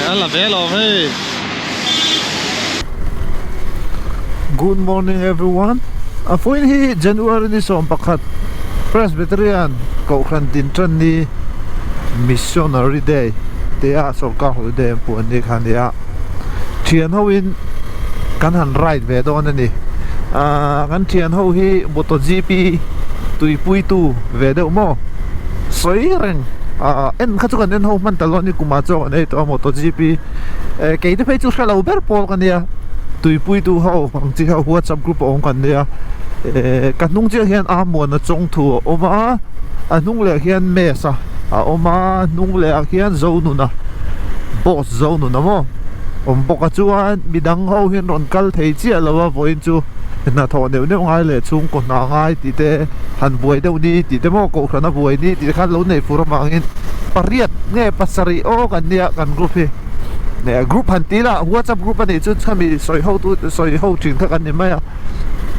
A la ve lo hei. Good morning everyone. A phone hi January ni 11 Presbyterian Kohhran din tan ni Missionary Day tia sorkar holiday an puan ni kha a ni a. Thian ho in kan han ride ve dawn a ni. Ahh kan thian ho hi MotoGP tuipuitu ve deuh maw sawi reng ahh en kha chu kan en ho hman ta lo a ni kumah chuan kan ei tawh a MotoGP eh kei te phei chu hre lo ber pawl ka nia tuipuitu ho ang chi ho WhatsApp group a awm kan nia eh ka hnung chiah hian Amuana chawngthu a awm a a hnung leh hian Mesa a awm a hnung leh ah khian Zonuna boss Zonuna maw awm bawk a chuan midang ho hian rawn kal thei chiah lo a vawiin chu hnathawh neuh neuh ngai leh chhungkaw hna ngai tih te han buai deuh ni tih te maw kohhran a buai ni tih te khan lo nei fur avangin pariat nge pasarih aw kan nia kan group hi eh group han tih lah whatsapp group a nih chu khami sawi ho tu sawi ho thin kha kan ni mai a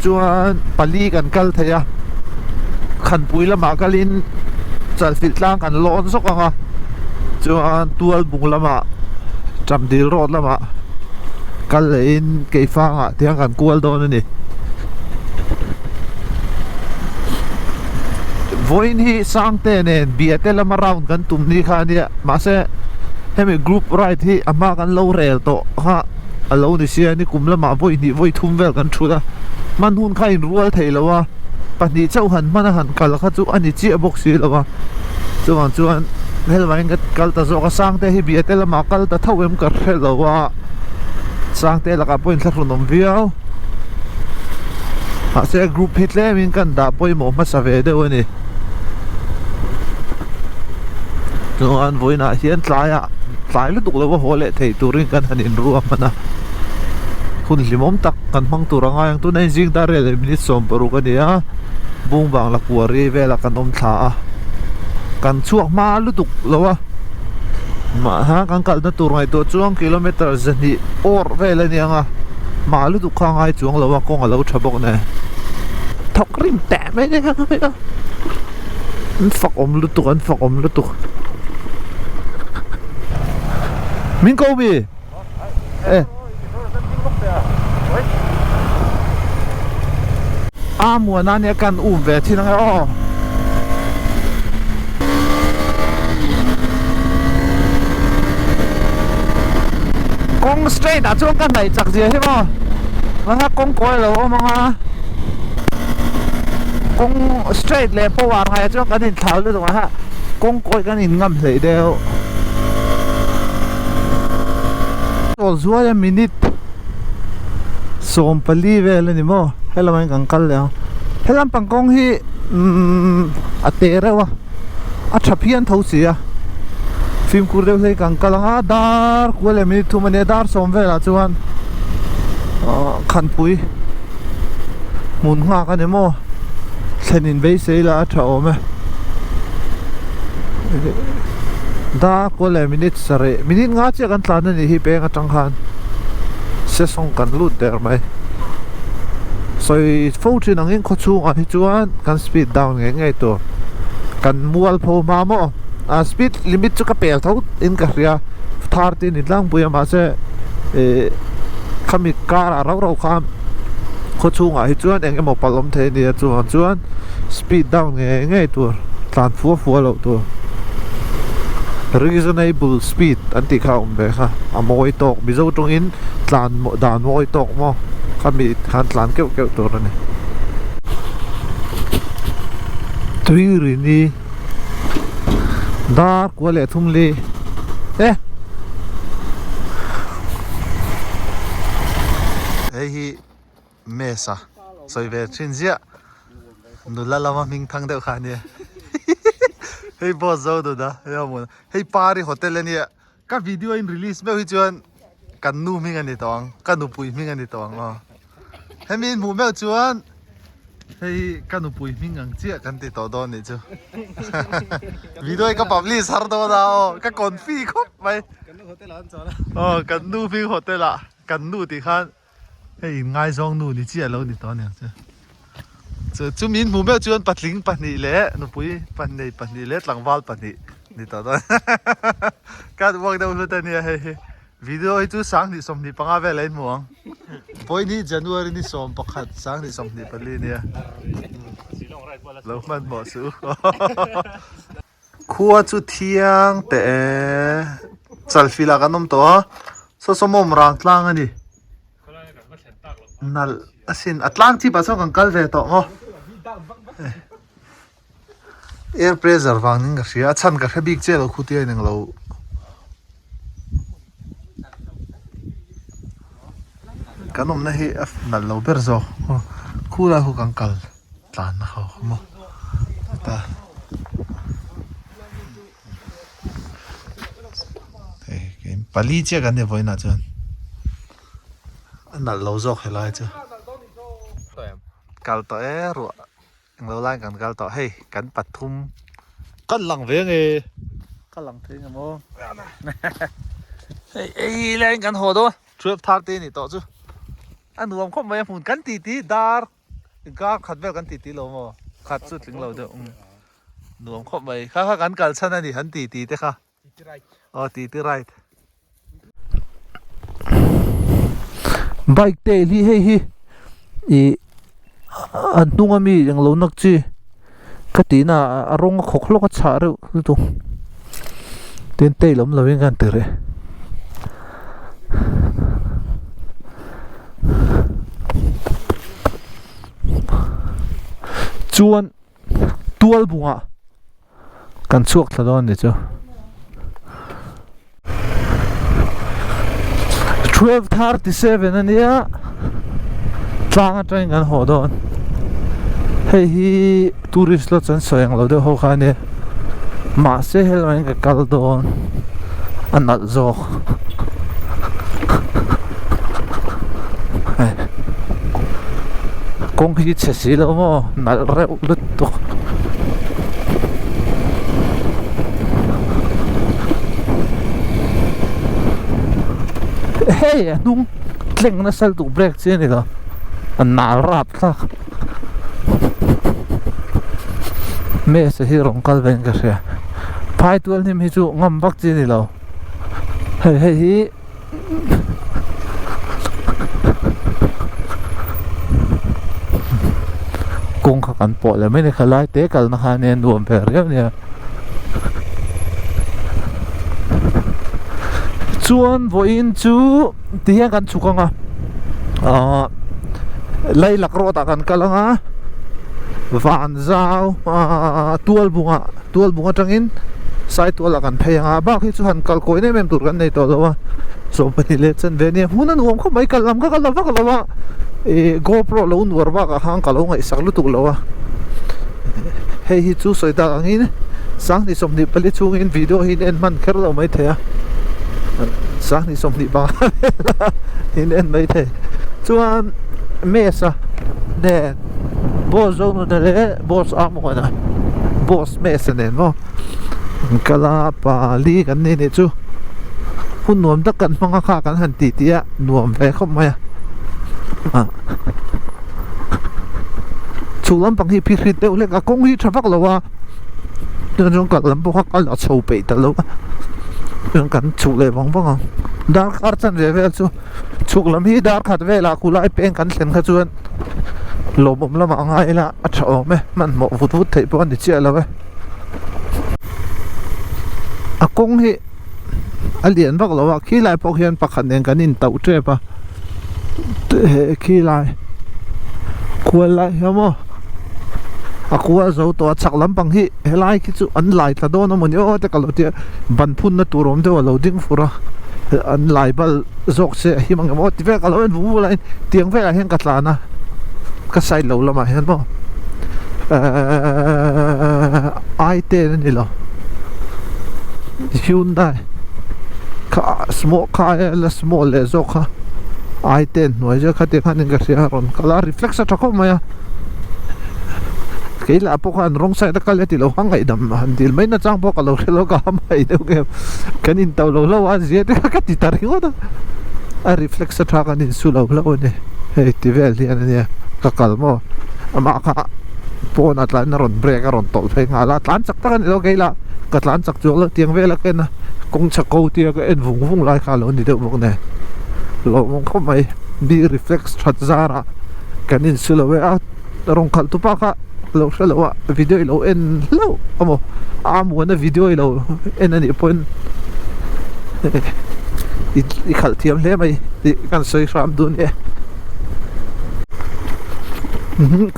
chuan pali kan kal thei a khanpui lamah kalin chalfilh tlang kan lawn zawk ang a chuan tual bung lamah Chamdil road lamah kal leh in keifangah te hian kan kual dawn a ni. Vawiin hi Sangte nen Biate lama round kan tum ni kha a nia mahse hemi group ride hi a hma kan lo rel tawh kha a lo ni sia ni kum lamah vawi hnih vawi thum vel kan thut a hman hun kha a inrual thei lo a pahnih chauh han hman a han kal kha chu a ni chiah bawk si lo a chuvang chuan helvangin ka kal ta zawk a Sangte hi Biate lamah kal ta tho em ka hre lo a Sangte lakah pawh inthlahrun awm viau mahse group hi tlemin kan dah pawimawh hmasa ve deuh a ni chuan vawiinah hian tlaiah tlai lutuk lova haw leh theih turin kan han inruah hman a hun hlimawm tak kan hmang tur a ngai ang tuna inzing dar rel leh minute 16 a ni a bung vang la kuari velah kan awm thla a kan chhuak hma lutuk lo a mahha kan kalna tur ngaihtuah chuan kilometer zahnih awr vel a ni ang a mah lutuk kha a ngai chuang lo a kawng a lo tha bawk nen thawk rim teh mai mai a an fak awm lutuk an fak awm lutuk min ko mi e a muana nia kan um ve thin ang e aw. Kawng straight ah chuan ka hnaih chak zia hi maw mahse kawng kawi a lo awm ang a kawng straight leh power ngaiah chuan kan inthlau lutuk ang a kawng kawi kan in ngam hleih deuh chawl zuai a minute 14 vel a ni maw helamah hian kan kal leh ang helam pang kawng hi umm a te reuh a a tha phian tho si a fimkhur deuh hlei kan kal ang a dar kual leh minute thum a nia dar sawm velah chuan ahh khanpui hmun nghak a ni maw thlen in beisei lah a tha awm e dar kual leh minute sarih minute nga chiah kan tlan a nih hi peng atang khan session kan lut der mai sawi fo thin angin khawchhungah hi chuan kan speed down ngei ngei tur kan mual pho hma maw a speed limit chu ka pel tho in ka hria thar te ni tlangpui a mahse ih khami car ah rau rau khan khawchhungah hi chuan eng emaw palh awm thei a nia chuvang chuan speed down ngei ngei tur tlan fua fua loh tur reasonable speed an tih kha a awm ve kha a mawi tawk mizo tawngin tlan dan mawi tawk maw khami khan tlan keuh keuh tur a ni. Tui rini dar kua leh thum li e Hei hi mesa sawi ve thin ziah nula lama hming thang deuh kha ania hei boss zo dun a hei a hmun hei pari hotel ania ka video in release meuh hi chuan kan nu hming a ni tawh ang ka nupui hming a ni tawh ang aw hemi in hmuh meuh chuan hei ka nupui hming ang chiah kan ti tawh dawn nih chu video hi ka publish har dawn a aw ka confi khawp mai aw kan nu hming hotel ah kan nu tih khan hei in ngaizawng nu ni chiah lo ni tawh aniang chu chu chumi in hmuh meuh chuan patling pahnih leh nupui pahnih pahnih leh tlangval pahnih ni tawh dawn ka uak deuh hlut ania hei hi. Video hi chu 2025 vel a inhmu ang. Vawiin hi January ni 11 2024 nia. Lo hmanhmawh suh u. Khua chu thiang teh e. Chalfilh ah kan awm tawh a. Saw saw mawm rang tlang a ni. Nalh asin. A tlang chip ah chuan kan kal ve tawh maw. Air pressure vangin ka hria a chhan ka hre bik chiah lo khu tia inang lo kan awmna hi a nalh lo ber zawk khu lai khu kan kal tlan na kha awm a heta hei pali chiah kan ni vawiinah chuan a nalh lo zawk helai chu kal tawh e ruah. Englo lai kan kal tawh hei kan pathum kan lang ve nge ka lang thei nge maw hei ei laiin kan haw dawn 12:30 a nih tawh chu a nuam khawp mai a hmun kan titi dar inkar khat vel kan titi lo maw khat chu tling lo deuh nuam khawp mai kha kha kan kal chhan a ni han titi te kha. Aw titi ride. Bike te hi hei hi ih an hnung ami englo nak chi ka tih na ah a rawng a khawk hlawk a chhah reuh lutuk tin tail awm lovin ka han ti reh. Chuan tual bungah. Kan chhuak thla dawn ni chu. 12:37 a nia tlang atangin kan haw dawn hei hi tourist lodge an sawi ang lo deuh ho kha a nia mahse helaiah ka kal dawn a nalh zawk kawng hi chhe si lo maw nalh reuh lutuk. Hei a hnung tleng nasa lutuk brake chi a ni lo a nal rap thlak mesa hi rawn kal ve in ka hria phai tual hnim hi chu ngam vak chi a ni lo hei hei hi. Kawng kha kan pawh leh mai ni kha lai te kalna kha ania nuam ve riau nia chuan vawiin chu ti hian kan chhuk ang a ahh Lailak road ah kan kal ang a Vanzau ahh Tualbungah Tualbung atangin Saitual ah kan phei ang a bak hi chu han kal kawi em em tur kan nei tawh lo a 12 leh chanve ania hmun a nuam khawp mai kal lam kha ka la vak lo a ih GoPro lo nuar bakah khan ka lo ngaihsak lutuk lo a hei hi chu sawi tak angin 2024 chungin video hi in en hman kher lo maithei a 2025 vela in en maithei chuan mesa nen boss Zonuna leh boss Amona boss Mesa nen maw an kal a pali kan ni nih chu hun nuam tak kan hmang a kha kan han tih tih a nuam ve khawp mai a ah chhuk lampang hi phir hrit deuh hlek a kawng hi tha vak lo a chuan chuan kal lam pawh kha kal a chho peih ta lo a chuan kan chhuk leh vang vang ang darkar chanve vel chu. Chhuk lam hi dar khat velah khulai peng kan thlen kha chuan lawmawm lamah a ngai ila a tha awm e hmanhmawh vut vut theih pawh a ni chiah lo e. A kawng hi a lian vak lo a khilai pawh khian pakhat nen kan intauh tep a he khilai kual lai hian maw a kual zo tawh a chhak lampang hi helai khi chu an lai tla dawn a mawni aw te ka lo tia ban phunna tur awm deuh a lo ding fur a an lai bal zawk se a him ang em aw ti vel ka lo en vung vung laiin tiang velah hian ka tlan a ka side lo lamah hian maw ehh i ten a ni lo Hyundai kha small kha la small leh zawk kha i ten hnuai zawk kha tiang khanin ka hria a rawn kal a reflex a tha khawp mai a. Kei lah pawh khan wrong side a kal e tih loh kha ngaihdam han dil mai nachang pawh ka lo hre lo ka hamhaih deuh nge kan in to lo hlauh a zia te kha ka ti ta ringawt a a reflex atha kan in su lo hlauh a ni hei ti vel hian ania ka kal maw amah kha pawn ah tlan in a rawn break a rawn tawlh phei nghal a tlan chak tak a ni lo kei lah ka tlan chak chuang lo tiang vel a ken a. Kawng chhak ko tia ka en vung vung lai kha a lo ni deuh bawk nen lawmawm khawp mai mi reflex that zarah kan insu lo e a rawn khalh tupa kha lo hre lo a video i lo en hlauh amaw a amuana video i lo en anih pawhin i khalh thiam hle mai tih kan sawi hram dun e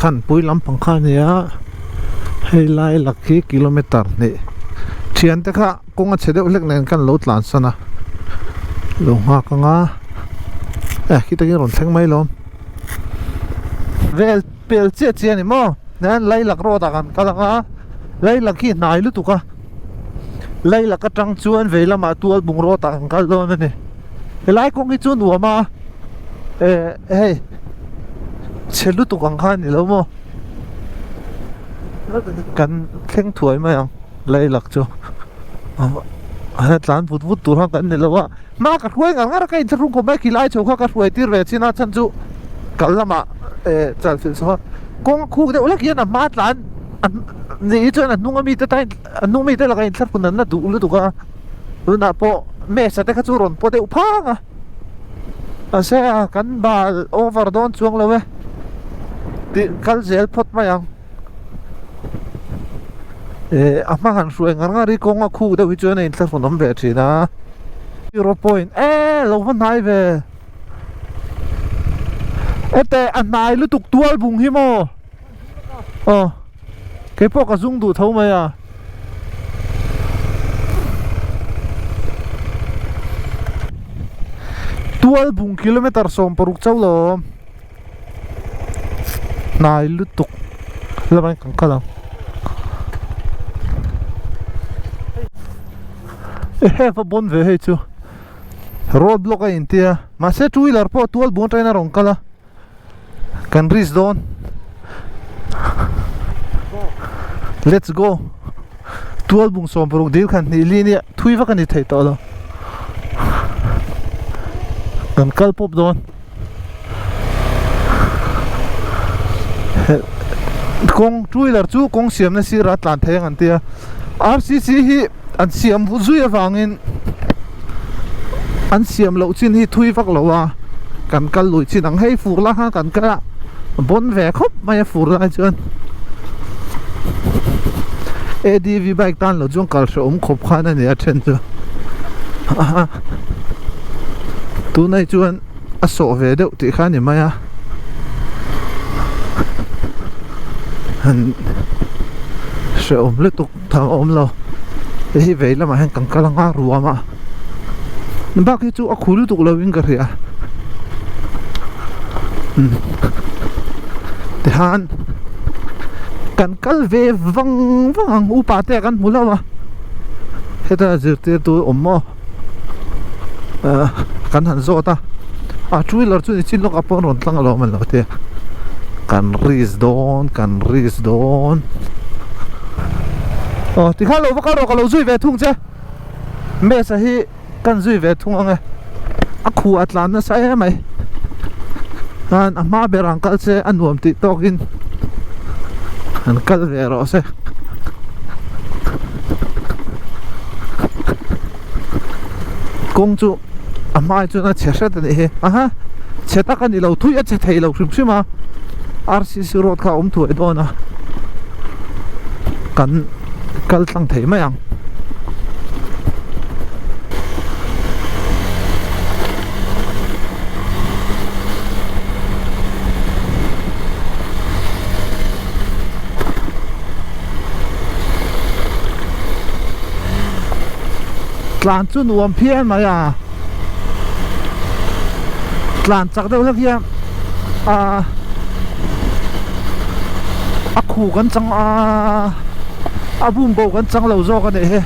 khanpui lampang kha a nia hei lai lak hi kilometer hnih thiante kha kawng a chhe deuh hlek nen khan lo tlan san a lo nghak ang a eh khitah hian rawn thleng mai lawm vel pel chiah chiah a ni maw tihian Lailak road ah kan kal ang a Lailak hi hnai lutuk a Lailak atang chuan vei lamah tual bungraw tah kan kal dawn a ni helai kawng hi chu nuam a eh hei chhe lutuk ang kha a ni lo maw kan thleng thuai mai ang Lailak chu a tlan vut vut tur kha kan ni lo a hma ka hruai ngar ngar a ka inthlahrung khawp mai khilai chho kha ka hruai tir ve chin a chhan chu kal lamah eh chalfilh chho a kawng a khuk deuh hlek hian a hma tlan Ni hi chuan a hnung ami te tain a hnung mi te lakah inthlahrun an la duh lutuk a tunah pawh mesa te kha chu rawn paw deuh phang a mahse a kan bal over dawn chuang lo e tih kal zel phawt mai ang eh a hma han hruai ngar ngar hi kawng a khuk deuh hi chuan a inthlahrun awm ve thin a zero point e lo va hnai ve hete a hnai lutuk tual bung hi maw. Aw kei pawh ka zung duh tho mai a. Tual bung kilometer 16 chauh lo a awm. Hnai lutuk lamah hian kan kal ang. Ehe va bawn ve hei chu road block a intia mahse two wheeler pawh tual bung atangin a rawn kal a. Kan risk dawn Let's go Tual bung 16 dil khan hnih li nia thui vak a ni thei tawh lo Kan kal pawp dawn Kawng two wheeler chu kawng siamna sirah a tlan thei ang an tia RCC hi an siam zui avangin an siam loh chin hi thui vak lo a kan kal lui chin ang hei fur la kha kan kal a bawn ve khawp mai a fur lai chuan ADV bike tan lo chuan kal hrehawm khawp khan a ni a then chu tunah chuan a sawh ve deuh tih kha a ni mai a han hrehawm lutuk thang a awm lo hei hi vei lamah hian kan kal anga ruam a bak hi chu a khu lutuk lo in ka hria tihian kan kal ve vang vang ang upa te ah kan hmu hlauh a heta zirtirtu awm maw. Kan han zawt a a two wheeler chu nichin lawkah pawh an rawn tlang alawm an lo ti a kan risk dawn kan risk dawn aw tikhan lo va kal rawh ka lo zui ve thung che mesa hi kan zui ve thung ang e a khu a tlan nasa em mai chuan a hma ber ang kal se a nuam tih tawkin an kal ve rawh se. Kawng chu a hmai chuan a chhe hret a nih hi aha chhe tak a ni lo thui a chhe thei lo hrim hrim a RCC road kha a awm thuai dawn a kan kal tlang thei mai ang. Tlan chu nuam phian mai a tlan chak deuh hlek hian a a khu kan chang a a bum bo kan chang lo zawk a nih hi.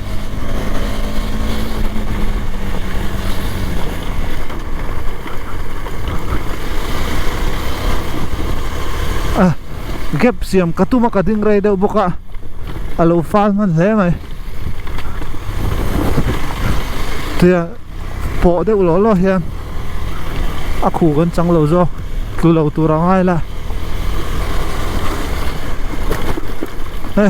Gap siam ka tum a ka ding rei deuh bawk a a lo fal hman hle mai tia pawh deuh lawh lawh hian a khu kan chang lo zawk tlu lo tur a ngai la e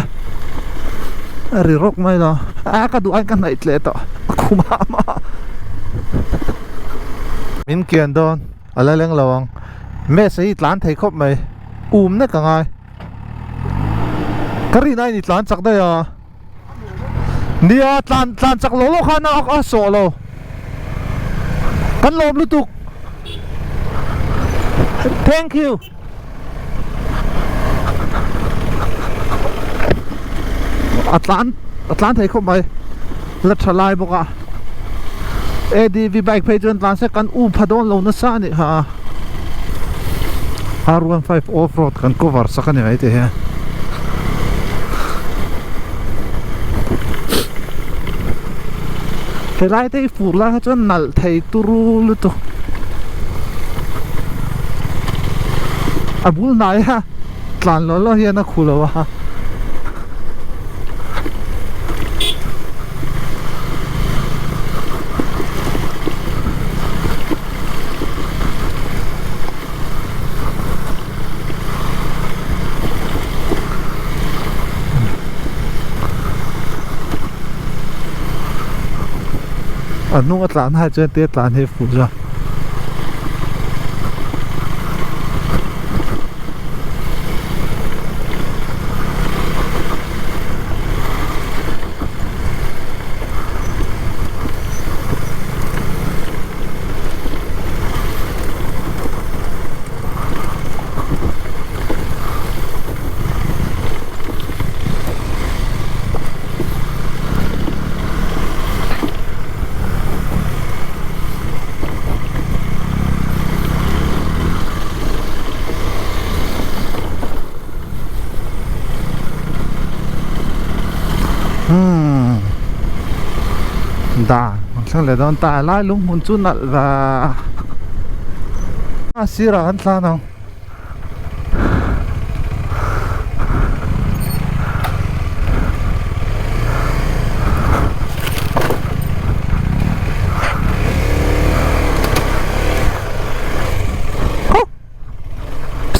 a ri rawk mai lo a ka duh aiin ka hnaih tleh tawh a khu. Khum ah mah min kian dawn a la leng lo ang mess hi tlan thei khawp mai um nek a ngai ka rin aiin i tlan chak daih a nia tlan tlan chak lo lo khan a a sawh lo kan lawm lutuk thank you. A tlan a tlan thei khawp mai la tha lai bawk a adv bike phei chuan tlan se kan um pha dawn lo nasa a nih kha a R15 off road kan cover sak a ni mai tih hian. Helai te hi fur lai kha chuan nalh thei turu lutuk. A bul hnai a tlan lo lo hian a khu lo a. A hnung a tlan hai chuan tia tlan hi a fuh zawk. Umm dan an thleng leh dawn ta lai lung hmun chu nalh va. A sirah kan tlan ang.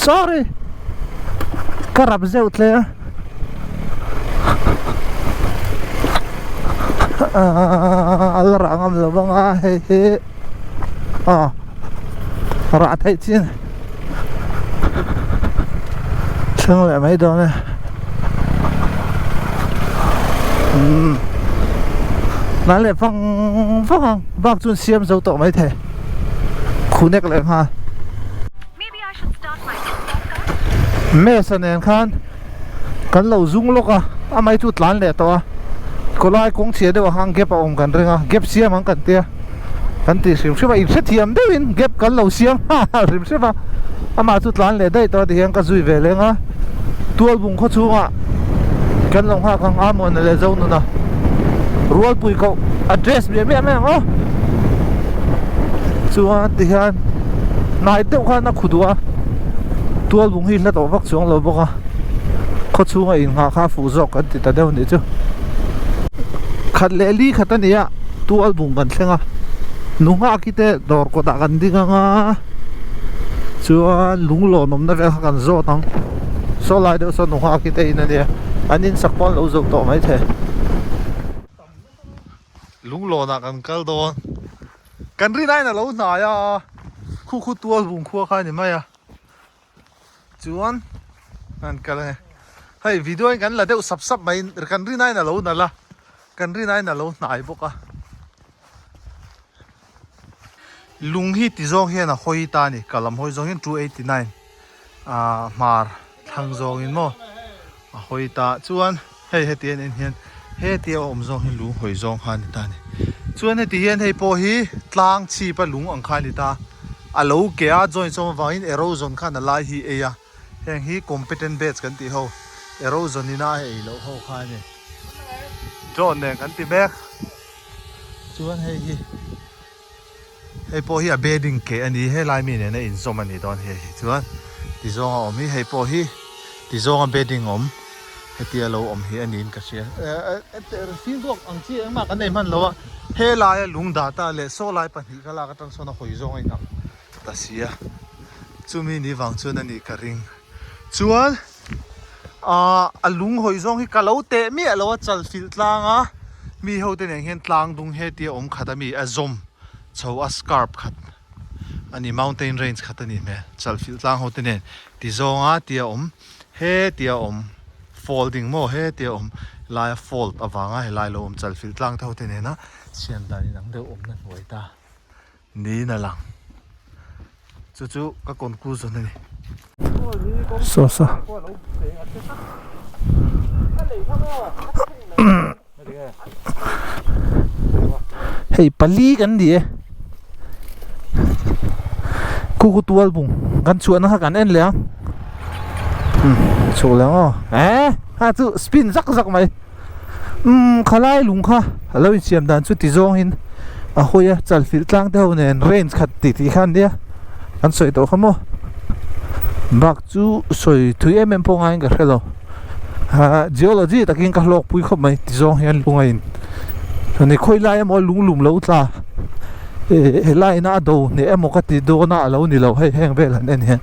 Sorry. Ka rap zeuh tle a. A la rah ngam lo vang a hei hi. Aw rah theih chin thleng leh mai dawn e umm hnai leh vang vang ang bak chuan siam zo tawh mai thei khunek leh nghal mesa nen khan kan lo zung lawk a amah chu tlan leh tawh a khawlai kawng chhia deuh ang gap a awm kan ring a gap siam ang kan tia kan ti hrim hrim a inhrethiam deuhin gap kan lo siam hrim hrim a amah chu tlan leh daih tawh a tihian ka zui ve leng a tualbung khaw chhungah kan lo nghak ang a Muana leh Zonuna Rualpui koh address miah miah mai ang aw chuan tihian hnai deuh khan a khu duh a tualbung hi hla tawh vak chuang lo bawk a khaw chhunga innghah kha a fuh zawk kan ti ta deuh anih chu khat leh li khat a ni a tualbung kan thleng a nu nghak hi te dawr kawtah kan ding ang a chuan lunglawn awmna vel kha kan zawt ang saw lai deuh sawn nu nghak hi te in a nia an insak pawh an lo zo tawh maithei. Lunglawnah kan kal dawn. Kan rin aiin a lo hnai a, khu khu tual bung khua kha a ni mai a. Chuan an kal ange. Hei video in kan la deuh sap sap mai kan rin aiin a lo nalh a, kan rin aiin a lo hnai bawk a. Lung hi ti zawng hian a hawi ta a ni, kalam hawi zawng hian 289 ah hmar thlang zawngin maw a hawi ta chuan hei heti en en hian hetia awm zawng hi lung hawi zawng kha a ni ta a ni chuan heti hian hei pawh hi tlang chhip a lung ang kha a ni ta a lo ke a joint sawm avangin erosion khan a lai hi ei a heng hi competent beds kan tih ho erosion ina a ei loh ho kha a ni drone nen kan ti mek chuan hei hi. Hei pawh hi a bedding keh a ni helai mi nena inzawm a nih dawn hi hei chuan ti zawnga awm hi hei pawh hi ti zawnga bedding awm hetia lo awm hi a niin ka hria feel zawk ang chi engmah kan nei hman lo a helaia lung data leh saw lai pahnih ka lak atang sawn a hawi zawng a inang ta si a chumi ni vang chuan a nih ka ring chuan ahh a lung hawi zawng hi ka lo teh miah lo a chal filh tlang a. Mi ho te nen hian tlang dung he tia awm khat a mi a zawm chho a scarp khat a ni mountain range khat a nih hmel chalfilh tlang ho te nen ti zawnga tia awm he tia awm folding maw he tia awm laia fold avanga helai lo awm chalfilh tlang te ho te nena siam dan inang deuh awmna hnuai ta niin a lang chu chu ka conclusion a ni. Sauce a. Hei pali kan ni e khu khu tual bung kan chhuahna kha kan en leh a chhuak leh ang aw eh ha chu spin zak zak mai umm khalai lung kha a lo insiam dan chu ti zawng in a hawi a chalfilh tlang te ho nen range khat tih tih khan nia an sawi tawh kha maw bak chu sawi thui em em pawh ngaiin ka hre lo. Ahh geology takin ka hlawk pui khawp mai ti zawng hian lung a in ani khawi lai emaw lung lum lo tla eh helai ina a do hneh emaw ka ti dawn a alo ni lo hei heng vel han en hian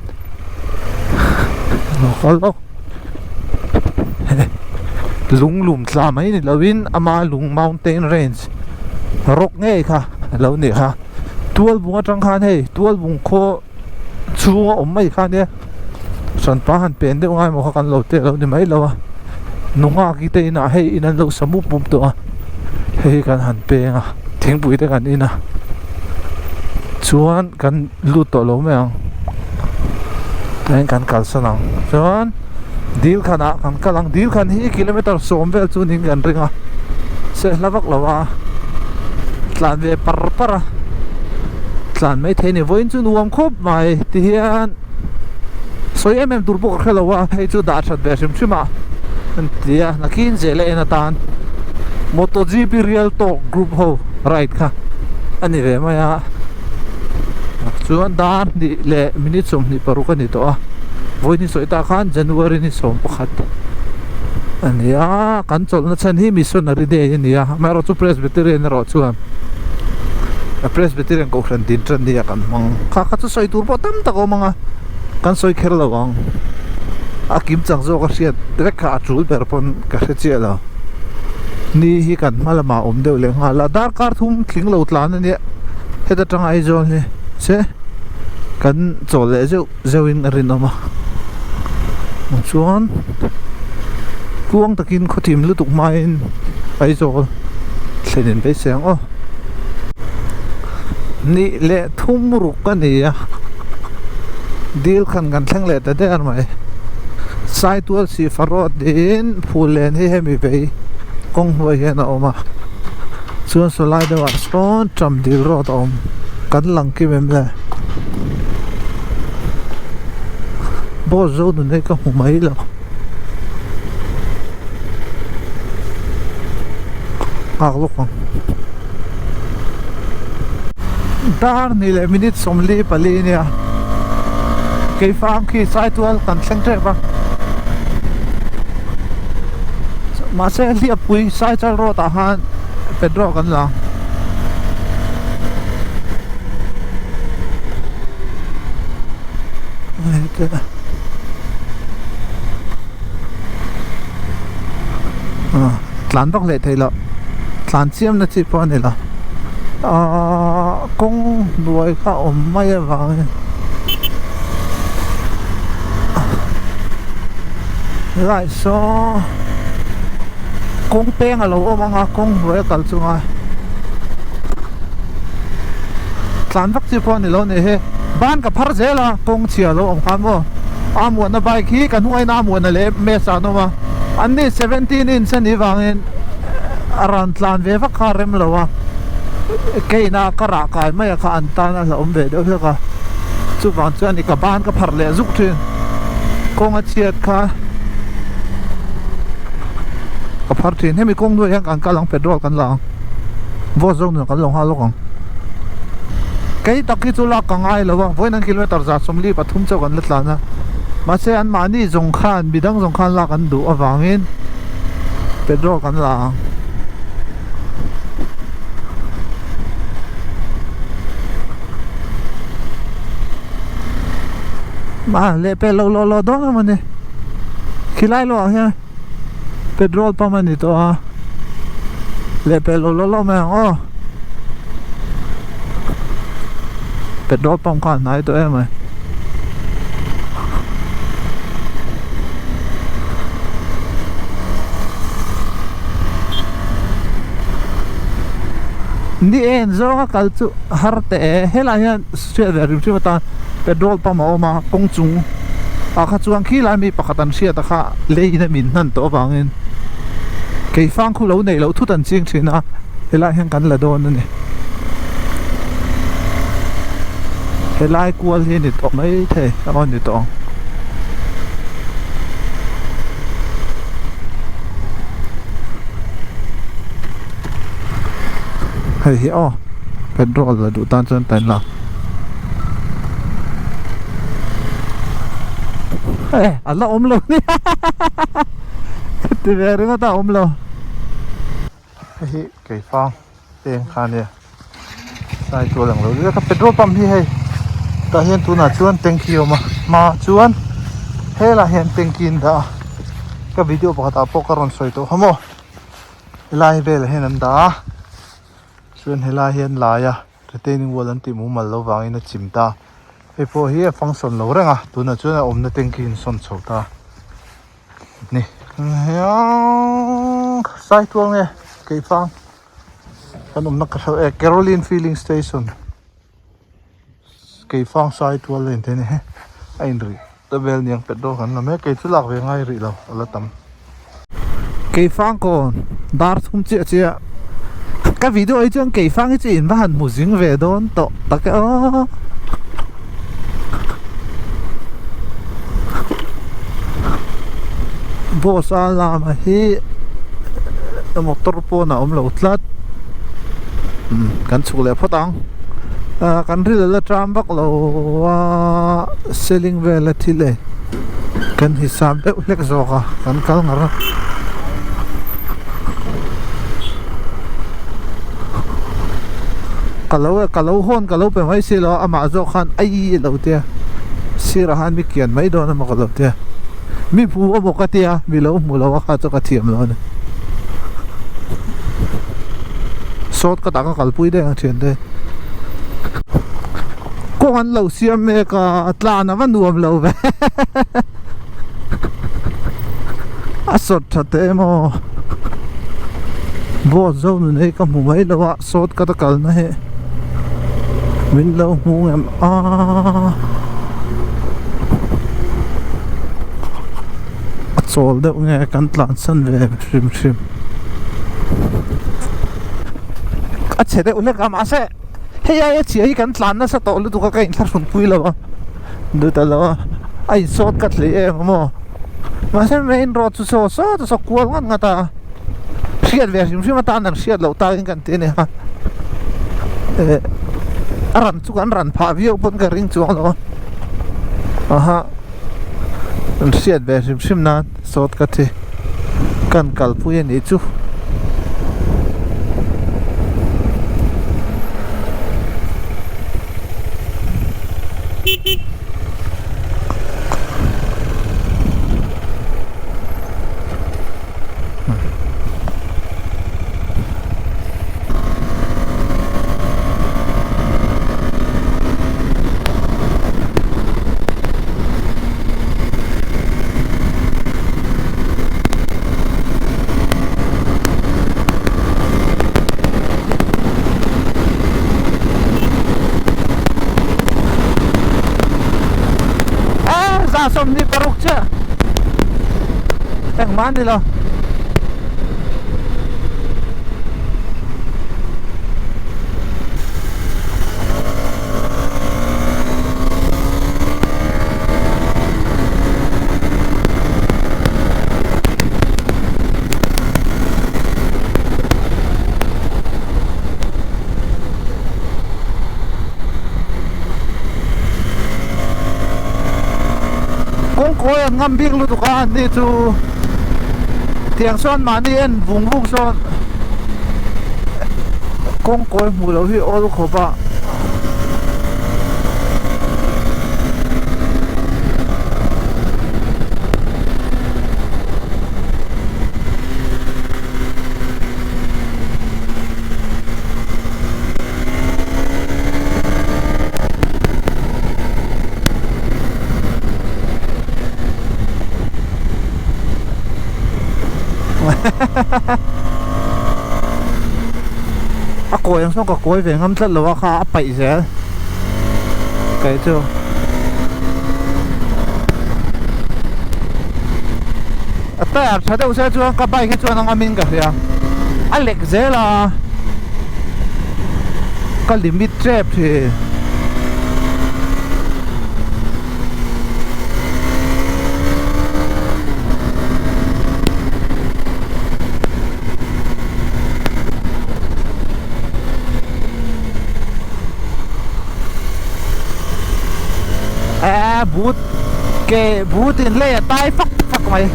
lung lum tla mai ni lo in ama lung mountain range rock ngei kha alo ni kha tual bung atang khan hei tual bung khaw chhunga awm mai kha nia hranpa han pen deuh ngai maw kha kan lo tel lo ni mai lo a nunga ki te inah hei in an lo sa mup mup tawh a hei kan han peng a thingpui te kan in a chuan kan lut tawh lo mai ang tihian kan kalsan ang chuan dil khanah kan kal ang dil khan hi kilometer sawm vel chu niin kan ring a se hla vak lo a tlan ve par par a tlan mai thei a ni vawiin chu nuam khawp mai ti hian sawi em em tur pawh ka hre lo a hei chu dah that ve hrim hrim a an ti a nakin zel a en atan MotoGP real talk group ho ride kha a ni ve mai a chuan dar hnih leh minute 26 a ni tawh a vawiin hi sawi tak khan January ni 11 a ni a kan chawlhna chhan hi missionary day a ni a amaherawhchu Presbyterian erawh chuan a Presbyterian kohhran din tan nia kan hmang kha kha chu sawi tur pawh tam tak a awm ang a kan sawi kher lo ang a kim chang zawk a hriat vek kha a tul ber pawn ka hre chiah lo ni hi kan hma lamah a awm deuh leh nghal a darkar thum tling lo tlan a nia heta tanga Aizawl hi che kan chawl leh zeuh zeuh in a rinawm a chuan tluang takin khawthim lutuk hmain Aizawl thlen in beisei ang aw nih leh thum ruk a ni a dil khan kan thleng leh ta der mai Saitual Sihfa road in phul len hi hemi vei kawng hnuai hian a awm a chuan sawlai deuh ah sawn ṭam dil road a awm kan lang kim em le. Boss zo nun hi ka hmu mai lo nghak lawk ang dar ni leh minute 44 nia keifang khi saitual kan thleng tep a mahse hliappui saichal road ah khan petrol kan la ang. Tlan vak leh theih loh tlan chiam na chi pawh a ni lo ahh kawng hnuai kha a awm mai avangin helai saw kawng peng a lo awm ang a kawng hnuai a kal chunga. Tlan vak chi pawh a ni lo ni hi ban ka phar zel a kawng chhia lo awm khan maw a muanna bike hi ka hnungah in a muanna leh mess ah an awm a an ni 17 inch a nih vangin a rawn tlan ve vak kha a rem lo a keina ka rah kai mai a kha an tan a hlauhawm ve deuh hlek a chuvang chuan i ka ban ka phar leh zuk thin kawng a chhiat kha ka phar thin hemi kawng hnuaiah hian kan kal ang petrol kan la ang. Boss zawk nun kan lo nghal lawk ang. Kei tak hi chu lak ka ngai lo a, vawiin an kilometer 143 chauh kan la tlan a. Mahse an mahni zawng khan midang zawng khan lak an duh avangin petrol kan la ang. A lehpel lo lawh lawh dawn emaw ni khilai lawh ah hian. Petrol pump a ni tawh a. Lehpel lo law law mai ang aw. Petrol pump kha a hnai tawh em mai. Ni en zawnga kal chu har teh e helai hian hriat ve rim hrim atan petrol pump a awm a kawng chung ah kha chuan khilai mi pakhat an hriat a kha lei in a min hnan tawh avangin keifang khu lo neih loh thut an ching thin a helai hian kan la dawn a ni helai kual hi a ni tawh maithei a aw ni tawh ang. Hei hi aw petrol la duh tan chuan tan la e a la awm lo nia ti ve ringawt a awm lo hei hi keifang peng kha ania sai tual ang lo ka petrol pump hi hei tah hian tunah chuan tanky a awm a hmaah chuan helaiah hian tanky an dah a ka video pakhatah pawh ka rawn sawi tawh kha maw helai velah hian an dah a chuan helai hian laia retaining wall an tih mumal loh vangin a chim ta hei pawh hi a function lo reng a tunah chuan a awmna tanky in sawn chho ta ni sai tual nge keifang kan awmna ka hre e Caroline filling station keifang sai tual a in thei a ni a inrih ta vel niang petrol kan la mek kei chu lak ve ngai rih lo a la tam. Keifang kawn dar thum chiah chiah ka video hi chuan keifang hi chu in va han hmu zing ve dawn tawh tak e aw. Boss a lama hi motor pawn a awm lo tlat kan chhuk leh phawt ang kan ril a la tram vak lo a selling vel a thil e kan hisap deuh hlek zawk a kan kal ngar a ka lo ka lo hawn ka lo pe mai si lo a amah zawk khan ai lo tia sirah khan mi kian mai dawn emaw ka lo tia mi hmu emaw ka tia mi lo hmu lo a kha chu ka thiam lo a ni sawt ka tah ka kalpui daih ang thiante kawng an lo siam mek a tlan a va nuam lo ve a sawt tha teh emaw boss zo nun hi ka hmu mai lo a sawt ka ta kalna hi min lo hmu ngem a a chawl deuh nge kan tlansan ve hrim hrim a chhe deuh hlek a mahse hei aia chhia hi kan tlan nasa tawh lutuk a ka inthlahrun pui lo a. Duh ta lo a a insawt ka hlei em a maw mahse main road chu saw saw chu saw kual ngat ngat a hriat ve hrim hrim atan an hriat loh takin kan ti a ni a eh a ran chu kan ran phah viau pawn ka ring chuang lo a aha an hriat ve hrim hrim nan sawt ka thi kan kalpui a nih chu. Za 26 chiah engmah a ni lo. Kawngkawi an ngam bik lutuk a an ni chu tiang sawn mahni en vung vung sawn kawngkawi hmuh loh hi awl khawp a. A kawi ang sawn ka kawi ve ngam tlat lo a kha a paih zel kei chu. A tyre tha deuh se chuan ka bike hi chuan a ngam in ka hria a lek zel a ka limit tep thin. A but ke but in lei a tai fak fak mai.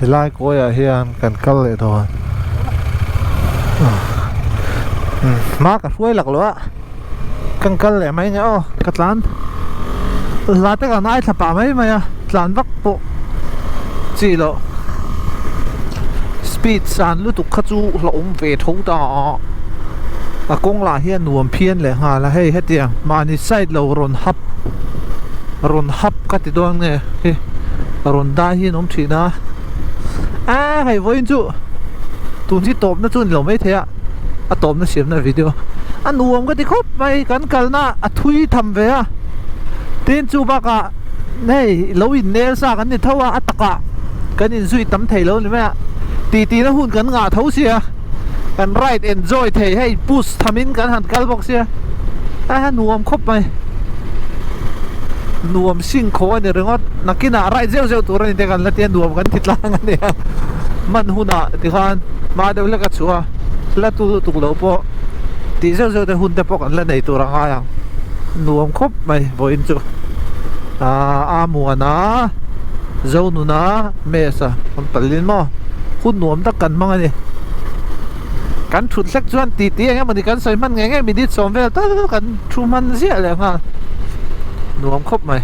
Helai kawiah hian kan kal leh dawn hma ka hruai lak lo a kan kal leh mai nge aw ka tlan la te kan ai thla pah mai mai a tlan vak pawh chi loh speed san lutuk kha chu hlauhawm ve tho ta a a kawng lah hi a nuam phian leh nghal a hei hetiang mahni side lo rawn hap rawn hap ka ti dawn nge hi rawn dai hi an awm thin a a hei vawiin chu tun hi tawpna chu a ni lo maithei a a tawpna siamna video a nuam ka ti khawp mai kan kalna a thui tham ve a tin chu bakah hei lo innel sa kan ni tho a a takah kan inzui tam thei lo ni mai a titi na hun kan ngah tho sia kan ride enjoy thei hei push thamin kan han kal bawk sia a nuam khawp mai nuam sing khaw a ni ringawt nakinah ride zeuh zeuh tur a ni te kan la tia nuam kan ti tlang a nia hman hunah tikhan hma deuh hlek a chhuah a la tu lutuk lo pawh tih zeuh zeuh te hun te pawh kan la nei tur a ngai ang nuam khawp mai vawiin chu aaa a muan a. Zonuna mess a rawn pal in maw hun nuam tak kan hmang a ni kan thut hlek chuan ti ti eng emawni kan sawi hman ngei ngei minute sawm vel tal kan thu hman ziah leh nghal nuam khawp mai.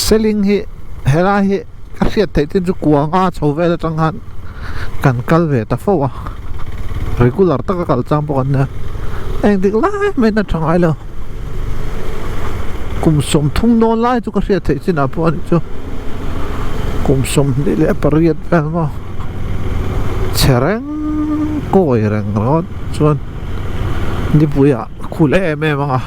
Seling hi helai hi ka hriat theih chin chu kuanga chho vel atang khan kan kal ve ta fo a regular taka kal chang pawh kan nia engtik lai maiin a tha ngai lo kum sawmthum dawn lai chu ka hriat theih chinah pawh a nih chu kum sawmhnih leh pariat vel maw chhe reng kawi reng ringawt chuan nipuiah khul em em ang a.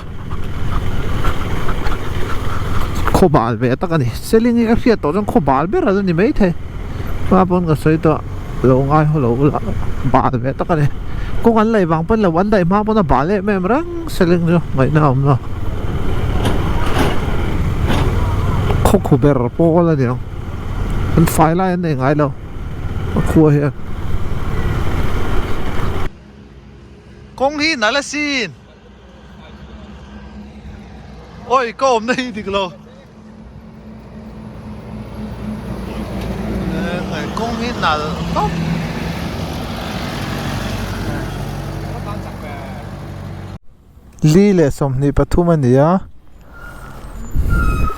Khaw bal ve tak a ni seling hi ka hriat tawh chuan khaw bal ber a la ni maithei hma pawn ka sawi tawh lo ngai haw lo la bal ve tak a ni kawng an laih vang pawn lo an daih hma pawn a bal em em reng seling chu ngaihna a awm lo khaw khu ber pawl a ni ang an fai lai an nei ngai lo a khua hian. Kawng hi nalh asin. Oi ka awmna hi dik lo kawng hi nalh tawp Li leh 23 a ni a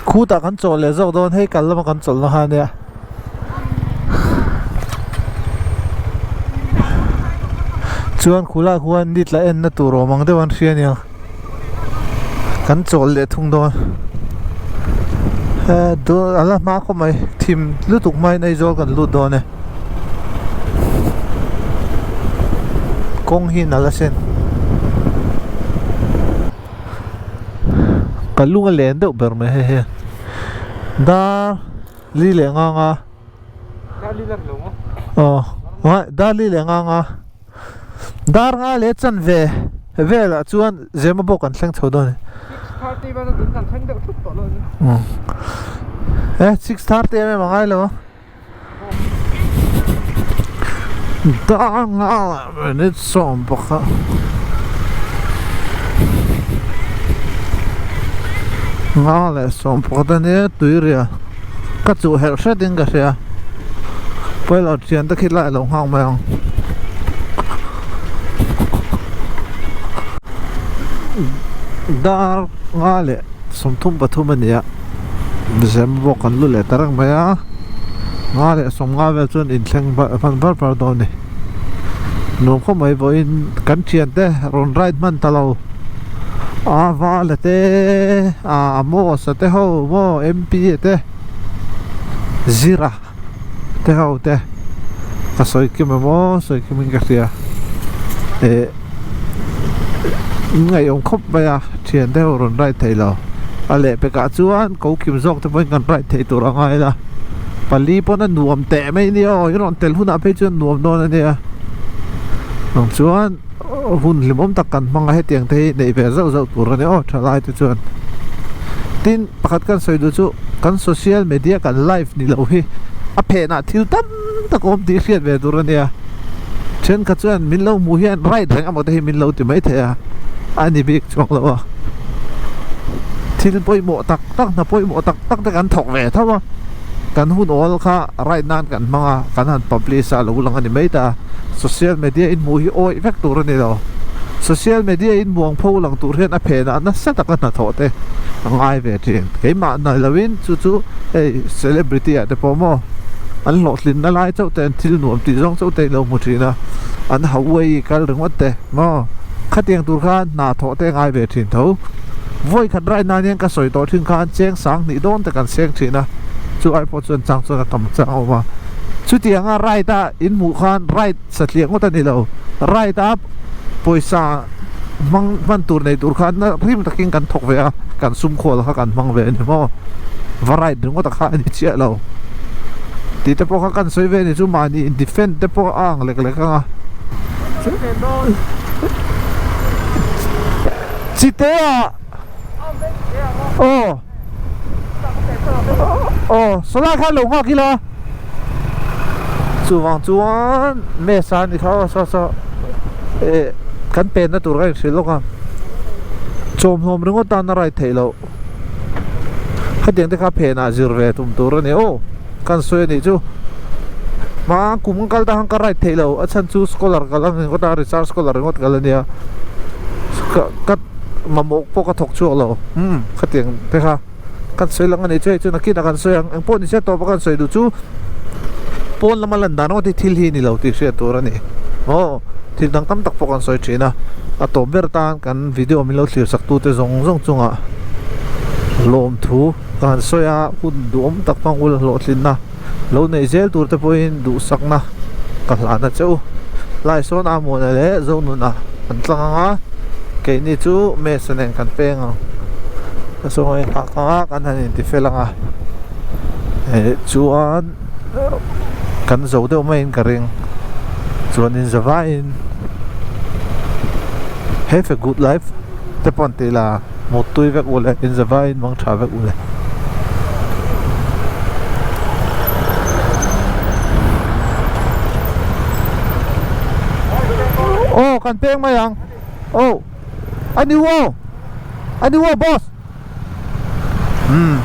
khutah kan chawlh leh zawk dawn hei kal lama kan chawlh na kha ania. Chuan khulai khuan ni tla en na tur awm ang deuh an hria ania kan chawl leh thung dawn a la hma khawp mai thim lutuk hmain Aizawl kan lut dawn e kawng hi nalh asin ka lung a len deuh ber mai hei hi dar li leh ngang a. Aw dar li leh ngang a dar nga leh chanve velah chuan zema pawh kan thleng chho dawn a ni e 6:30 em em a ngai lo a dar nga leh minute 11. Nga leh 11 a nia tuirial. Ka chuh herh hret in ka hria pawi lo thian te khi lai lo nghak mai ang Dar nga leh 33 a ni a December pawh kan lu leh ta reng mai a nga leh sawmnga vel chuan inthleng hman var var dawn a ni nuam khawp mai vawiin kan thiante rawn ride hman ta lo a vala te ah Amos a te ho maw M P a te Zira te ho te ka sawi kim emaw sawi kim in ka hria eh ngaihawm khawp mai a thian te ho rawn ride thei lo a lehpek ah chuan ko kim zawk te pawhin kan ride thei tur a ngai la pali pawn a nuam teh mai ania aw i rawn tel hunah phei chuan nuam dawn ania ang chuan hun hlimawm tak kan hmang a hetiang te hi neih ve zauh zauh tur ania aw thalai te chuan tin. Pakhat kan sawi duh chu kan social media kan live ni lo hi a phenah thil tam tak awm tih hriat ve tur a nia. Thenkhat chuan min lo hmuh hian right reng emaw te hi min lo ti mai thei a, a ni bik chuang lo a. Thil pawimawh tak tak hna pawimawh tak tak te kan thawk ve tho a, kan hun awl kha right nan kan hmang a, kan han publish a lo lang a ni mai ta. Social media inhmuh hi awih vek tur a ni lo. Social media inmuang pho lang tur hian a phenah nasa taka hnathawh te a ngai ve thin. Keimah nai loin chu chu hei celebrity ah te pawh maw an hlawhtlinna lai chauh te an thil nuam tih zawng chauh te in lo hmu thin a, an Hawaii kal ringawt te maw khatiang tur khan hna thawh te a ngai ve thin tho. Vawi khat rai nan hian ka sawi tawh thin khan cheng sang hnih dawn te kan seng thin a, chu ai pawh chuan chang chuan a tam chang a awm a. Chutianga ride a in hmuh khan ride satliah ngawt a ni lo, ride a pawisa hmang hman tur nei tur khan rim takin kan thawk ve a, kan sum khawl kha kan hmang ve a ni maw? Va ride ringawt a kha a ni chiah lo tih te pawh kha kan sawi ve a ni chu mahni in defend te pawh a ang lek lek ang a. Chite-ah aw aw sawlai khan lo nghak ila chuvang chuan mesa a ni kha aw saw saw eh kan penna tur ka inhrilh lawk a chawmhlawm ringawt tan a ride theih loh hetiang te kha phenah zir ve tum tur a ni aw kan sawi a nih chu hma kum kal ta khan ka ride theih loh a chhan chu scholar kal ang ringawt a recharge scholar ringawt kal a nia ka ka mamawh pawh ka thawk chhuak lo umm khatiang te kha kan sawi lang a nih chu hei chu nakinah kan sawi ang engpawh ni se tawp a kan sawi duh chu pawn lama lan dan ringawt hi thil hi a ni lo tih hriat tur a ni aw thil dang tam tak pawh kan sawi thin a a tawp ber tan kan video min lo thlir sak tu te zawng zawng chungah lawmthu ka han sawi a hun duhawm tak hmang ula hlawhtlinna lo neih zel tur te pawhin duhsakna ka hlan a che u lai sawn a muana leh zonuna an tlang ang a keini chu mesa nen kan peng ang ka sawi nghak ang a kan han inti fel ang a eh chuan kan zo deuh maiin ka ring chuanin zavaiin have a good life te pawh an ti la. Mut tui vek ule inzavaiin mang tha vek ule. Aw kan peng mai ang aw a ni aw a ni aw boss umm.